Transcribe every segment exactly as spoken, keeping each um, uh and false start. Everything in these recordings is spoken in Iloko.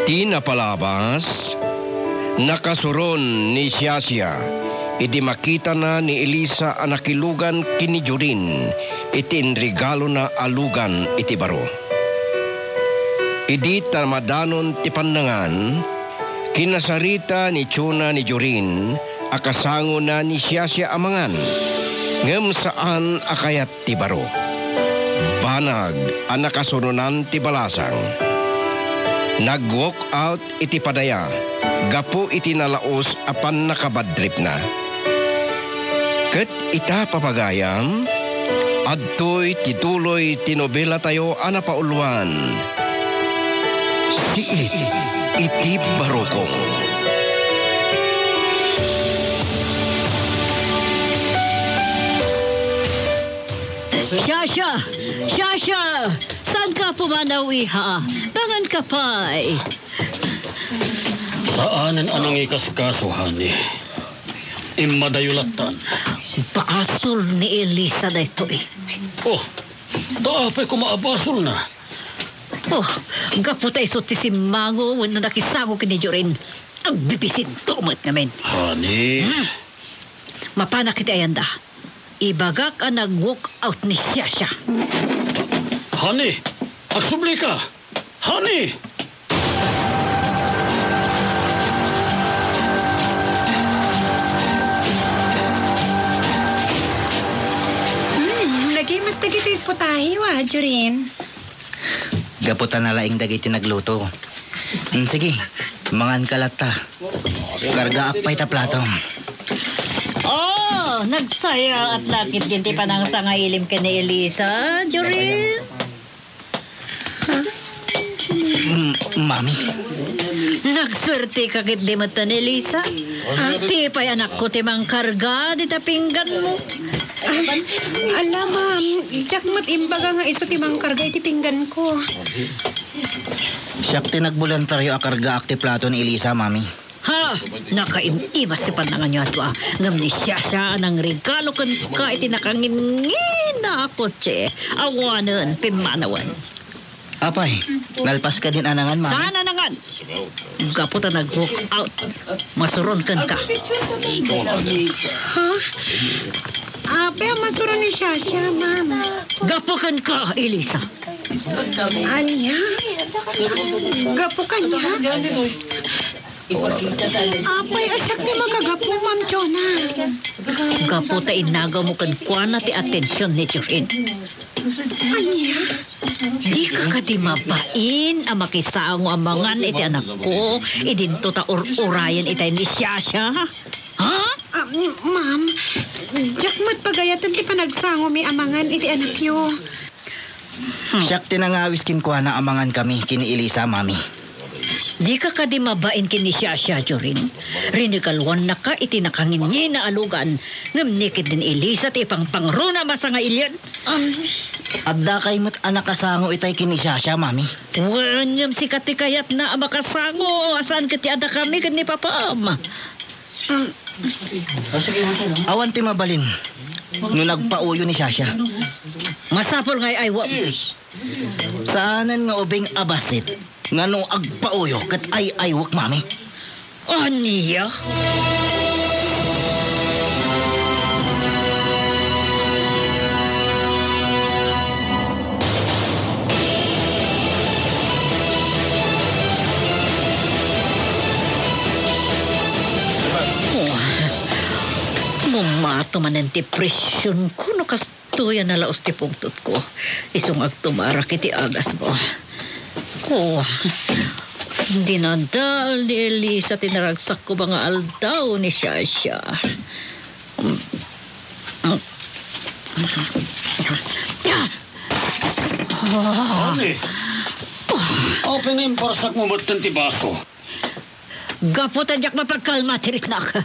Ti napalabas, nakasuron ni Siasia idi makitana ni Elisa a nakilugan ken ni Jorin iti inregalona a lugan iti baro. Idi tamadanon ti pannangan, kinasarita ni Chona ni Jorin a kasangona ni Siasia a mangan, ngem saan a kayat ti baro. Banag a nakasuronan ti balasang. Nag-walk out iti padaya gapu iti nalaus a pannakabadtripna. Ket ita, papagayam, adtoy ti tuloy ti nobelatayo a napauluan, Siit iti Barukong. Shasha! Shasha! Saan ka pumanaw, iha? Bangon ka pay. Saanen a nangikaskaso, honey. Immadayo lattan. Basol ni Elisa daytoy. Oh, ta apay koma a basolna? Oh, gapu ta isu ti simmango wenno nakisango ken ni Jorin. Agbibisinto met ngamin. Honey. Hmm. Mapanak iti ayanda. Ibagak a nag-walk out ni Shasha. Honey, agsubli ka! Honey! Hmm, nagimas dagitoy putahe, a, Jorin. Gapu ta nalaing dagiti nagluto. Hmm, sige, mangan ka latta. Kargaak pay ta plato. Oh, nagsayaat la ketdi ti panangsangailem ken ni Elisa, Jorin. Mm, Mami. Nagsuerte ka ketdi met, Elisa. Ti pay anakko ti mangkarga dita pingganmo. Ah, ala, ma'am, diak met imbaga nga isu ti mangkarga iti pingganko. Siak ti nagboluntario a kargaak ti plato ni Elisa, Mami. Ha! Nakaim-imas ti pannanganyo a dua, ngem ni Shasha a nangregalo kenka iti nakangingina a kotse. Awanen pimmanawen. Apay, nalpas kadin a nangan, Mami? Saan a nangan? Gapu ta nag-walk out. Masuron kenka. Ha? Apay a masuron ni Shasha, ma'am? Gapu kenka, Elisa. Ania? Gapu kaniak? Apay a siak ti makagapu, Ma'am Chona? Gapu ta inagawmo kenkuana ti atension ni Jorin. Ania? Dika kadi mabain a makisango a mangan iti anakko idinto ta ur-urayen itay ni Shasha? Ha? Ah, m-, ma'am, diak met pagayaten ti panagsangomi a mangan iti anakyo. Hmm. Siak ti nangawis kenkuana a mangankami ken ni Elisa, Mami. Dika kadi mabain ken ni Shasha, Jorin? Rinegaluannaka iti nakangingina a lugan, ngem ni ketdin Elisa ti ipangpangruna a masangailian. Am. Addakay met a nakasango itay ken ni Shasha, Mami. Wen, ngem sika ti kayatna a makasango, a saan ket ti addakami ken ni Papam. Awan ti mabalin no nagpauyo ni Shasha. Masapul nga ay-aywem. Saanen nga ubing a bassit nga no agpauyo ket ay-aywek, Mami. Ania? Oh, mumato manen ti presionko no kastoy a nalaus ti pungtotko. Isu nga agtumarak iti agasmo. Oh, dinadael ni Elisa ti naragsakko nga aldaw ni Shasha. Honey, apay nga imparsak mo metten ti baso? Gapu ta diak mapagkalma ti riknak.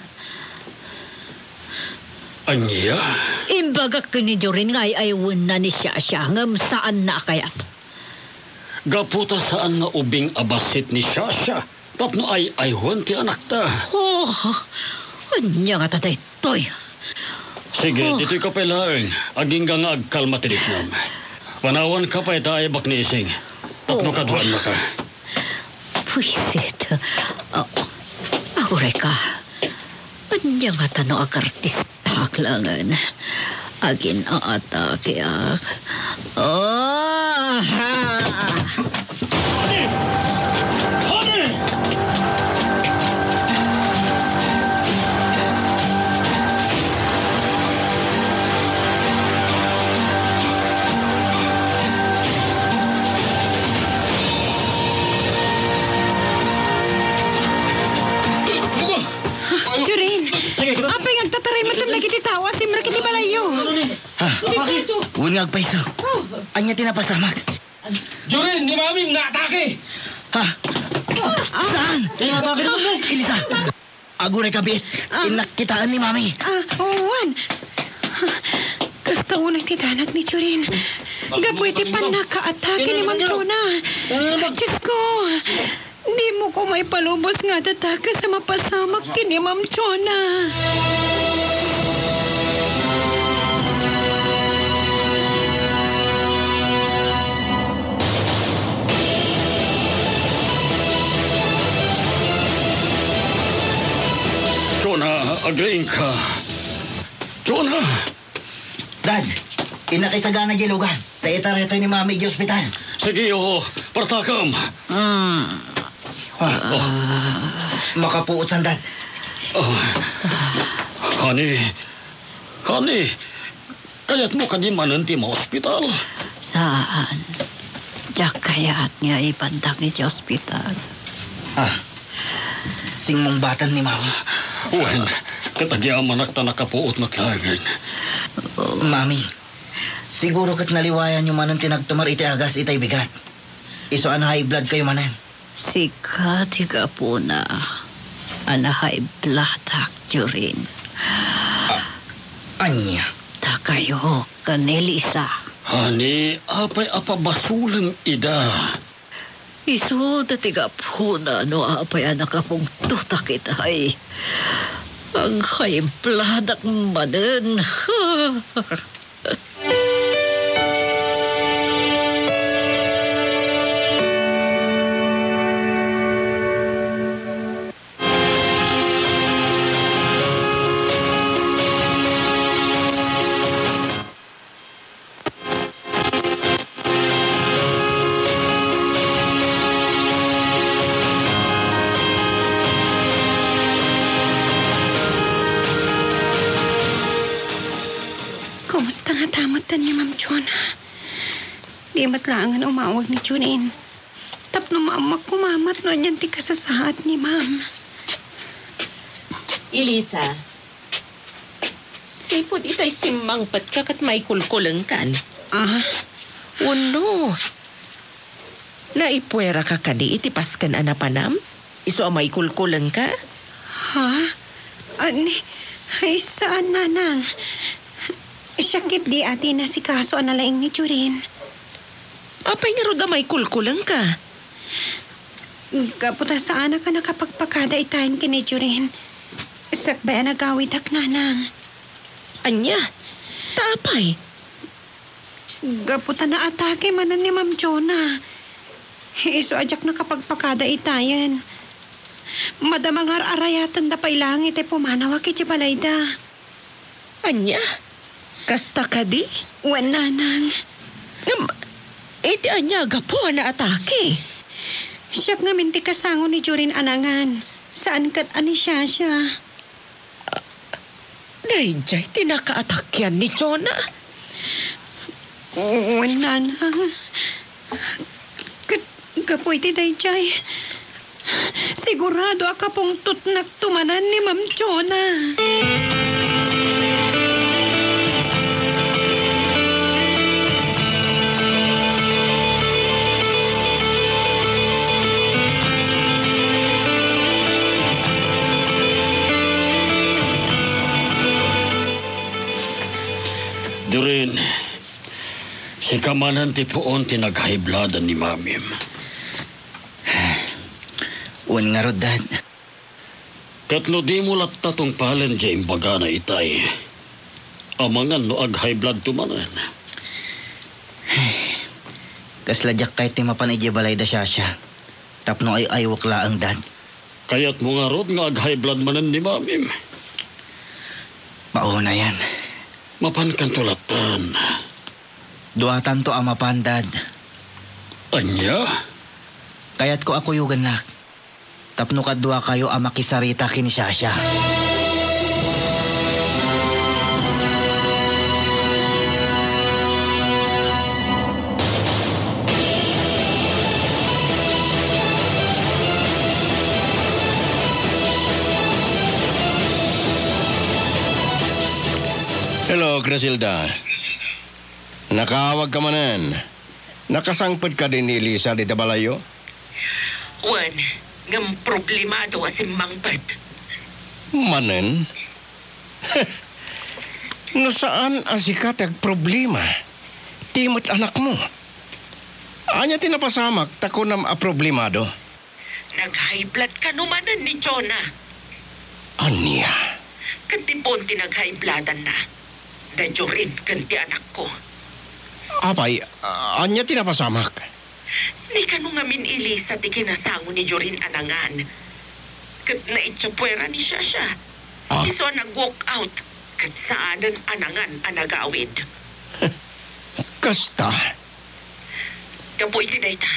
Ania? Imbagak ken ni Jorin nga ay-aywenna ni Shasha ngem saanna a kayat. Gapu ta saan nga ubing a bassit ni Shasha tapno ay-aywen ti anakta. Oh, ania ngata daytoy? Sige, oh, ditoy ka pay laeng. Agingga nga agkalma ti riknam. Panawanka pay ta aybak ni Ising. Tapno, oh, kaduaannaka. Buisit. Ah, aguray ka. Ania ngata no agartistak laengen? Agin-aatakeak. Ah! Jorin, apay nga agtataray metten dagiti tao a simrek iti balayyo? Ha? Wen nga agpayso. Ania ti napasamak? Jorin, ni Mamim naatake! Ha? Saan? Elisa! Aguray ka, biit. Ah. Innak kitaen ni Mami. Ah, wen. Kasta unay ti danag ni Jorin. Gapu iti pannakaatake ni Ma'am Jonah. Diyos ko, dimo ko maipalubos nga adda dakes a mapasamak ken ni Ma'am Jonah. Jonah, agriingka. Jonah! Dad, innak isagana diay lugar. Ta itaraytoy ni Mami idiay ospital. Sige, oo. Partakem. Mm. Ah, oh. Makapuot san, Dad. Ah. Honey, Honey, kayatmo kadi manen ti maospital? Saan. Diak kayat nga ibandak iti ospital. Ah, singmungbaten ni Mami. Wen, ket agyamanak ta nakapuot met laengen. Mami, siguro ket naliwayanyo manen ti nagtumar iti agas itay bigat. Isu a na-high blood kayo manen. Sika ti gapuna a na-high blood-ak, Jorin. A-, ania? Dakayo ken ni Elisa. Honey, apay a pabasolem ida? Isuda ti gapuna no apay a nakapungtotak itay. Ag-high blood-ak manen. Kumusta ngata metten ni Ma'am Jonah? Di met laengen umawag ni Jorin. Tapno maammoak koma met no anian ti kasasaad ni Ma'am. Elisa, sipud itay simmangpetka ket maikulkulengkan. Ah? Wenno, naipueraka kadi iti pasken a napanam? Isu a maikulkulengka? Ha? Ani? Ay, saan, Nanang. Siak ketdi a ti inasikaso a nalaing ni Jorin. Apay ngarud a maikulkulengka? Gapu ta saanak a nakapagpakada itayen ken ni Jorin. Sakbay a nagawidak, Nanang. Ania? Ta apay? Gapu ta naatake manen ni Ma'am Jonah. Isu a diak nakapagpakada itayen. Madama nga ar-arayatenda pay laeng itay pumanawak iti balayda. Ania? Kasta kadi? Wen, Nanang. Ngem, iti ania a gapu a naatake? Siak ngamin ti kasango ni Jorin a nangan. Saan ket a ni Shasha. Daydiay ti nakaatakean ni Jonah? Wen, Nanang. Ket gapu iti daydiay, sigurado a kapungtotnakto manen ni Ma'am Jonah. Jorin, sika manen ti puon ti nag-high blood ni Mamim. Wen ngarud, Dad. Ket no dimo latta tungpalen diay imbagana itay, amangan no ag-high bloodto manen. Kasla diak kayat ti mapan idiay balay da Shasha. Tapno ay-aywek laeng, Dad. Kayatmo ngarud nga ag-high blood manen ni Mamim? Maunayan. Mapankanto lattan. Duatanto a mapan, Dad. Ania? Kayatko a kuyogannak. Tapno kaduakayo a makisarita ken ni Shasha. Hello, Criselda. Nakaawag ka manen. Nakasangpet kadi ni Elisa dita balayyo? Wen, ngem problemado a simmangpet. Manen? No saan a sika ti agproblema, ti met anakmo. Ania ti napasamak ta kunam a problemado? Nag-high blood kano manen ni Jonah. Ania? Ket ti puon ti nag-high bloodanna, da Jorin ken ti anakko. Apay, ania ti napasamak? Ni kano ngamin Elisa ti kinasango ni Jorin a nangan. Ket naitsapuera ni Shasha. Ah? Isu a nag-walk out ket saanen a nangan a nagawid. Kasta? Gapu iti dayta,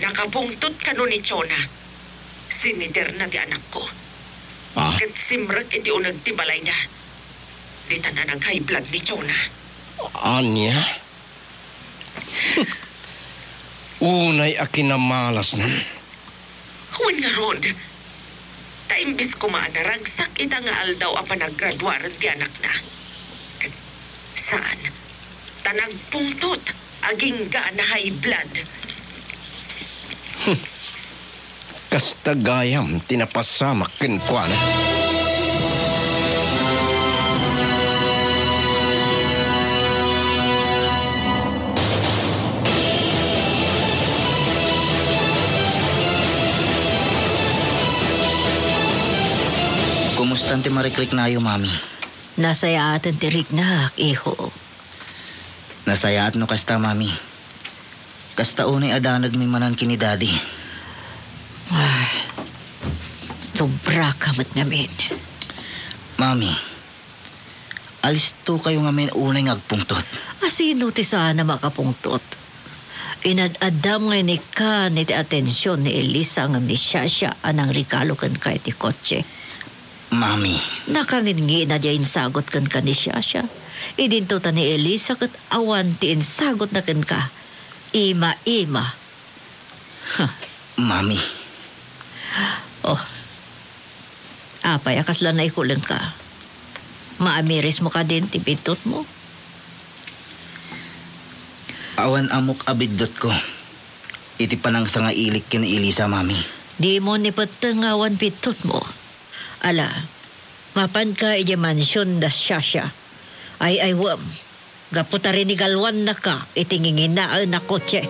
nakapungtot kano ni Jonah. Siniderna ti anakko. Ah? Ket simrek iti uneg ti balayda. Ditan a nag-high blood ni Jonah. Ania? Unay a kinamalasna. Wen ngarud, ta imbes koma a naragsak ita nga aldaw a panagraduaren ti anakna. Saan, ta nagpungtot agingga a na-high blood. Kasta gayam ti napasamak kenkuana. Kumustan ti marikriknayo, Mami? Nasayaaten ti riknak, iho. Nasayaat no kasta, Mami. Kasta unay a danegmi manen ken ni Daddy. Ah, sobraka met ngamin. Mami, alistokayo ngamin unay nga agpungtot. A sino ti saan a makapungtot? Inad-addam nga inikkan iti atension ni Elisa ngem ni Shasha a nangregalo kenka iti kotse. Mami. Nakangitngit a diay insagut kenka ni Shasha. Idinto ta ni Elisa ket awan ti insagutna kenka. Ima-ima. Ha. Mami. Oh. Apay a kasla naikulenka? Maamirismo kadin ti biddutmo? Awan ammok a biddutko iti panangsangailik ken ni Elisa, Mami. Dimo ni petteng nga awan biddutmo. Ala, mapanka idiay mansion da Shasha. Ay-aywem, gapu ta rinigaluannaka iti nginginaen a kotse.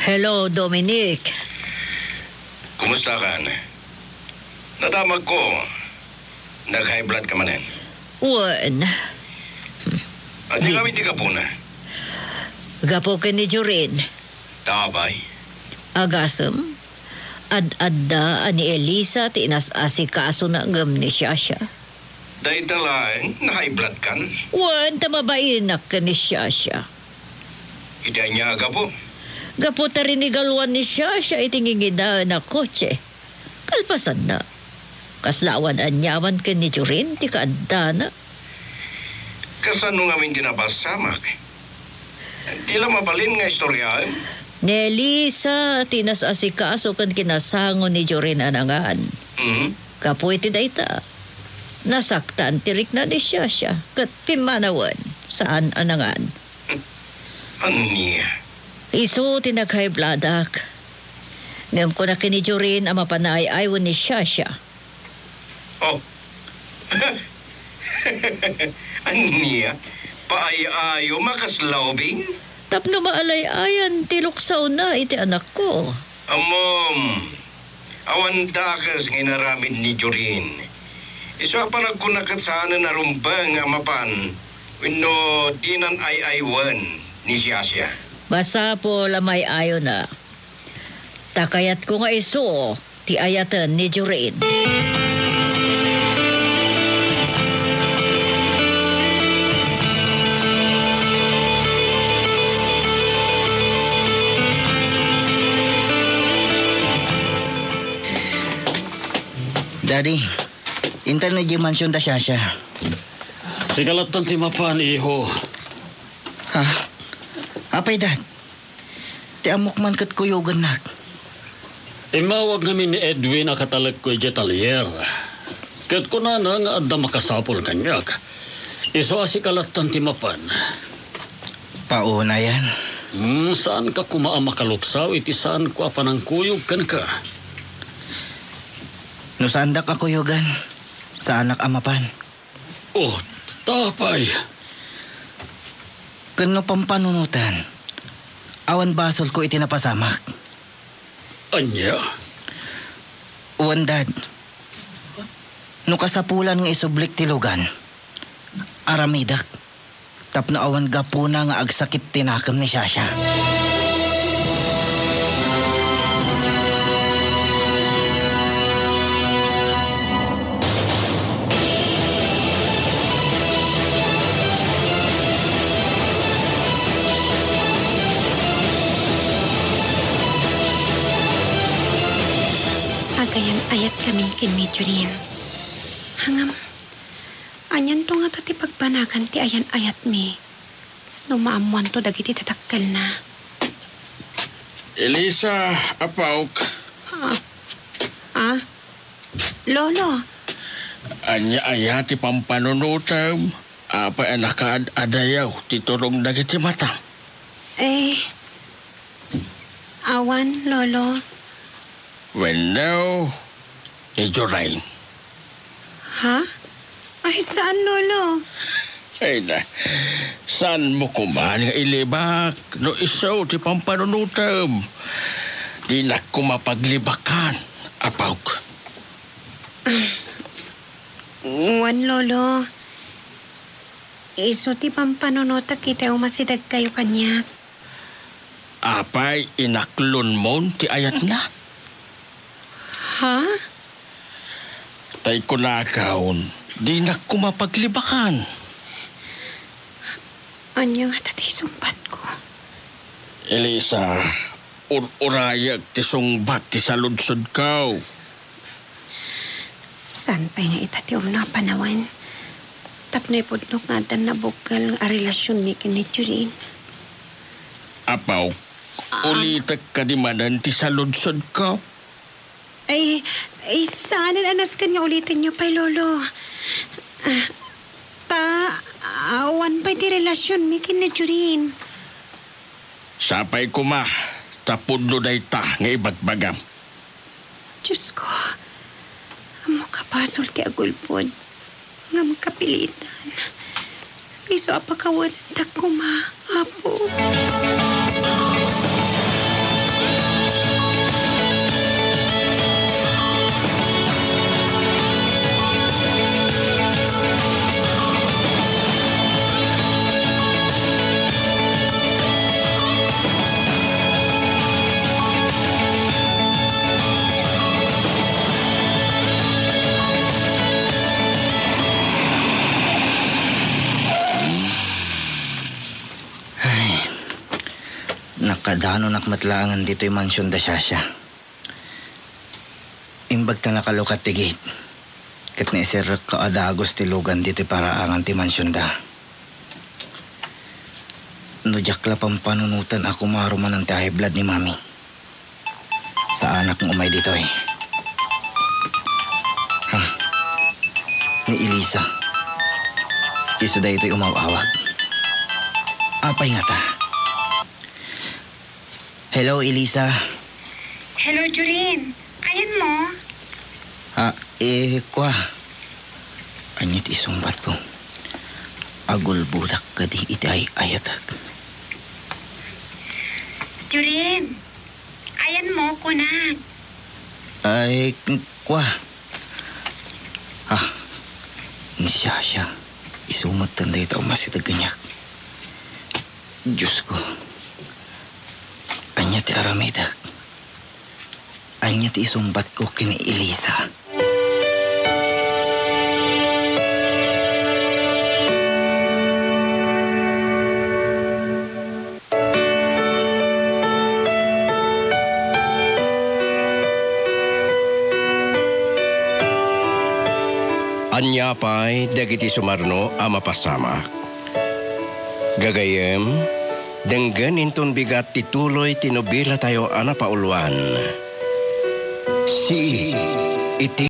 Hello, Dominic. Kumusta kan? Nadamagko, nag-high blood ka manen. Wen. Ania ngamin ti gapuna? Gapu ken ni Jorin. Apay? Agasem, ad-adda a ni Elisa ti inas-asikasona ngem ni Shasha. Dayta laeng, na-high blood kan? Wen, ta mabainak ken ni Shasha. Iti ania a gapu? Gapu ta rinigaluan ni Shasha iti nginginaen a kotse. Kalpasanna, kasla awan aniaman ken ni Jorin ti kaaddana. Kasano ngamin ti napasamak? Di la mabalin nga istoryaem? Ni Elisa ti inas-asikaso ken kinasango ni Jorin a nangan. Mhm. Gapu iti dayta, nasaktan ti rikna ni Shasha ket pimmanawen, saan a nangan. Ania? Isu ti nag-high bloodak. Ngem kuna ken ni Jorin a mapan ay-aywen ni Shasha. Oh. Ania? Paay-ayo, makas laubing? Tapno maalay-ayan ti luksawna iti anakko. Ammom, awan dakes nga inaramid ni Jorin. Isu a panagkuna ket saanen a rumbeng a mapan wenno dinan ay-aywen ni Siasia. Masapul a may-ayona. Ta kayatko nga isu ti ayaten ni Jorin. Daddy, intan na di mansion da Shasha. Sika lattan ti mapan, iho. Ha? Apay, Dad? Ti ammok man ket kuyogennak. Immawag ngamin ni Edwin a katalekko idiay talyer. Ket kunana nga adda makasapul kaniak. Isu a sika lattan ti mapan. Paunayan. Hmm, saanka koma a makaluksaw iti saanko a panangkuyog kenka. No saandak a kuyogan, saanak a mapan. Oh, ta apay? Ken no pampanunotan, awan basolko iti napasamak. Ania? Wen, Dad. No kasapulan nga isublik ti lugan, aramidek. Tapno awan gapuna nga agsakit ti nakem ni Shasha. Agayan-ayatkami ken ni Jorin. Ngem, anianto ngata ti pagbanagan ti ayan-ayatmi no maammoanto dagiti dadakkelna? Elisa, apok. Ah. Ah? Lolo. Ania aya ti pampanunotem? Apay a nakaad-adayaw ti turong dagiti matam? Eh, awan, Lolo. Wenno, ni Jorin. Ha? Ay, saan, Lolo? Ay na, saanmo koman nga ilibak no isu ti pampanunotem? Dinak koma paglibakan, apok. Ah, wen, Lolo. Isu ti pampanunotek iti umasidegkayo kaniak. Apay, inaklonmon ti ayatna? Ha? Tay kunakon, dinak koma paglibakan. Ania ngata ti sungbatko? Elisa, ur-urayek ti sungbat ti saludsodko. Saan pay nga ita ti umno a panawen tapno ipudnok nga addan nabukel a relasionmi ken ni Jorin? Apo, ah, ulitek kadi manen ti saludsodko? Ay, ay, saanen a nasken nga ulitenyo pay, Lolo. Ah, ta, awan pay ti relasionmi ken ni Jorin. Sapay koma, ta pudno dayta nga ibagbagam. Diosko, ammok a basol ti agulbod, ngem kapilitan. Isu a pakawenentak koma, Apo. Ay, nakadanonak met laengen ditoy mansion da Shasha. Imbag ta nakalukat ti gate, ket naiserrekko a dagus ti lugan ditoy paraangan ti mansionda. No diak la pampanunotan a kumaro manen ti high blood ni Mami, saanak nga umay ditoy. Ha? Ni Elisa. Isu daytoy umaw-awag. Apay ngata? Hello, Elisa. Hello, Jorin. Ayanmo? Ah, eh, kua. Ania ti isungbatko? agulbodak kadi iti ay-ayatek. Jorin, ayanmo, kunak. Ay, kua. Ah, insiasia. Isu met dayta umasideg kaniak. Diosko, ania ti aramidek? Ania ti isungbatko ken ni Elisa? Ania pay dagiti sumarno a mapasamak? Gagayyem, denggen inton bigat ti tuloy ti nobilatayo a napauluan. Sii iti